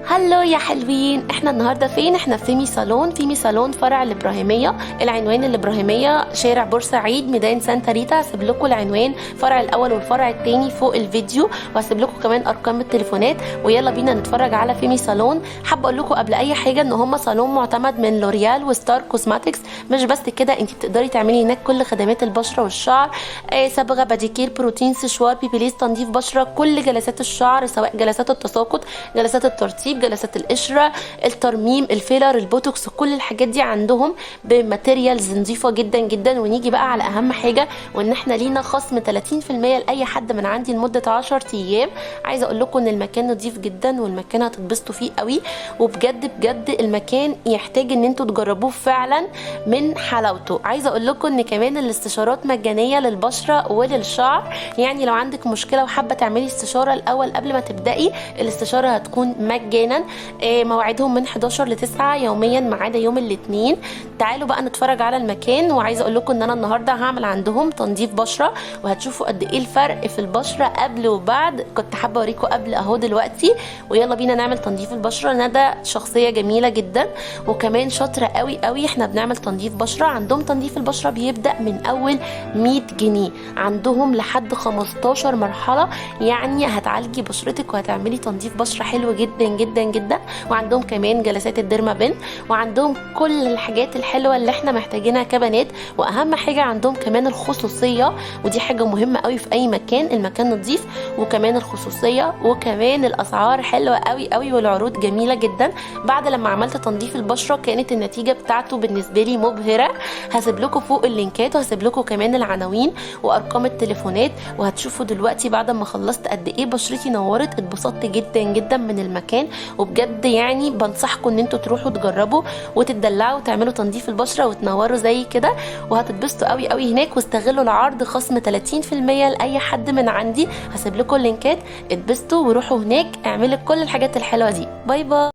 Hello يا حلوين، احنا النهارده فين؟ احنا في فيمي صالون. فيمي صالون فرع الابراهيميه، العنوان الابراهيميه، شارع بورسعيد، ميدان سانتا ريتا. هسيب لكم العنوان فرع الاول والفرع الثاني فوق الفيديو، وهسيب لكم كمان ارقام التليفونات. ويلا بينا نتفرج على فيمي صالون. حابة اقول لكم قبل اي حاجة ان هم صالون معتمد من لوريال وستار كوزماتكس. مش بس كده، انت بتقدري تعملي هناك كل خدمات البشرة والشعر، صبغه، باديكير، بروتين، سشوار، بيبيليز، تنظيف بشره، كل جلسات الشعر سواء جلسات التساقط، جلسات الترطيب، جلسات القشره، الترميم، الفيلر، البوتوكس، كل الحاجات دي عندهم ب materials نظيفة جدا جدا. ونيجي بقى على اهم حاجه، وان احنا لينا خصم 30% لاي حد من عندي لمدة 10 ايام. عايزه اقول لكم ان المكان نظيف جدا والمكان هتتبسطوا فيه قوي، وبجد بجد المكان يحتاج ان انتوا تجربوه فعلا من حلاوته. عايزه اقول لكم ان كمان الاستشارات مجانية للبشره وللشعر، يعني لو عندك مشكلة وحابة تعملي استشاره الاول قبل ما تبداي الاستشارة هتكون مجانا. مواعيدهم من 11 ل 9 يوميا ما عدا يوم الاثنين. تعالوا بقى نتفرج على المكان. وعايزه اقول لكم ان انا النهارده هعمل عندهم تنظيف بشره، وهتشوفوا قد ايه الفرق في البشرة قبل وبعد. كنت حابة اوريكم قبل اهو دلوقتي، ويلا بينا نعمل تنظيف البشرة. ندى شخصية جميلة جدا وكمان شاطرة قوي قوي. احنا بنعمل تنظيف بشره عندهم. تنظيف البشرة بيبدا من اول 100 جنيه عندهم لحد 15 مرحله، يعني هتعالجي بشرتك وهتعملي تنظيف بشره حلو جدا جدا جدا. وعندهم كمان جلسات ال derma pen، وعندهم كل الحاجات الحلوة اللي احنا محتاجينها كبنات. واهم حاجة عندهم كمان الخصوصيه، ودي حاجة مهمة قوي في اي مكان. المكان نظيف وكمان الخصوصيه، وكمان الاسعار حلوة قوي قوي والعروض جميلة جدا. بعد لما عملت تنظيف البشرة كانت النتيجة بتاعته بالنسبة لي مبهرة. هسيب لكم فوق اللينكات، وهسيب لكم كمان العناوين وارقام التليفونات، وهتشوفوا دلوقتي بعد ما خلصت قد ايه بشرتي نورت. اتبسطت جدا جدا من المكان، وبجد يعني بنصحكم ان انتوا تروحوا تجربوا وتدلعوا وتعملوا تنظيف البشرة وتنوروا زي كده، وهتتبسطوا قوي قوي هناك. واستغلوا العرض خصم 30% لاي حد من عندي. هسيب لكم اللينكات، اتبسطوا وروحوا هناك اعملوا كل الحاجات الحلوة دي. bye bye.